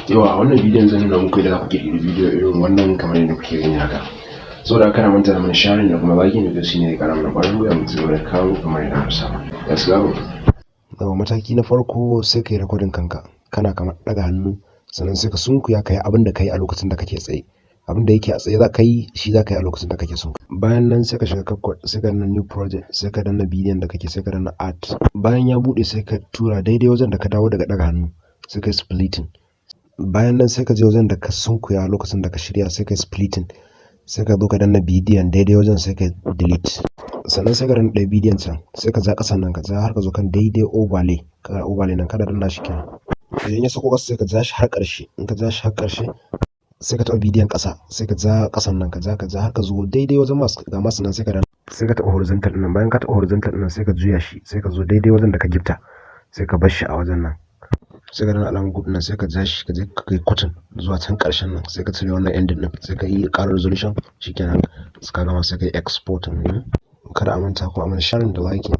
Yau a wannan bidiyon zan nuna muku yadda za ku ƙirƙiri bidiyo irin wannan kamar yadda kuke gani haka. Saboda haka kada a manta da mana sharing da kuma liking, da shi ne zai ƙara mana ƙwarin gwiwa mu ci gaba da kawo muku kamar yadda muka saba. Let's go! Daga mataki na farko, sai ka yi recording kanka kana kamar ɗaga hannu, sannan sai ka sunkuya ka yi abin da ka yi a lokacin da kake tsaye. Abin da yake a tsaye za ka yi shi, za ka yi a lokacin da kake sunkuye. Bayan nan sai ka shiga CapCut, sai ka danna new project, sai ka danna bidiyon da kake, sai ka danna add. Bayan ya buɗe, sai ka tura daidai wajen da ka dawo daga ɗaga hannu, sai ka yi splitting. Bayan nan sai ka je wajen da ka sunkuya lokacin da ka shirya, sai ka yi splitting, sai ka zo ka danna bidiyon daidai wajen, sai ka delete. Sannan sai ka danna ɗaya bidiyon can, sai ka ja ƙasan nan, ka ja har ka zo kan daidai overlay. Ka overlay nan, kada danna shi kenan. Idan ya sauko ƙasa, sai ka ja shi har ƙarshe. In ka ja shi har ƙarshe, sai ka taɓa bidiyon ƙasa, sai ka ja ƙasan nan, ka ja, ka ja har ka zo daidai wajen mask. Ga mask nan, sai ka danna, sai ka taɓa horizontal ɗin nan. Bayan ka taɓa horizontal ɗin nan, sai ka juya shi, sai ka zo daidai wajen da ka gifta, sai ka bar shi a wajen nan. Sai ka danna alamar good nan, sai ka ja shi, ka je ka kai cutting zuwa can ƙarshen nan, sai ka cire wannan ending ɗin, sai ka yi ƙara resolution. Shikenan, ka gama, sai ka yi exporting. Kada a manta kuma a mana sharing da liking.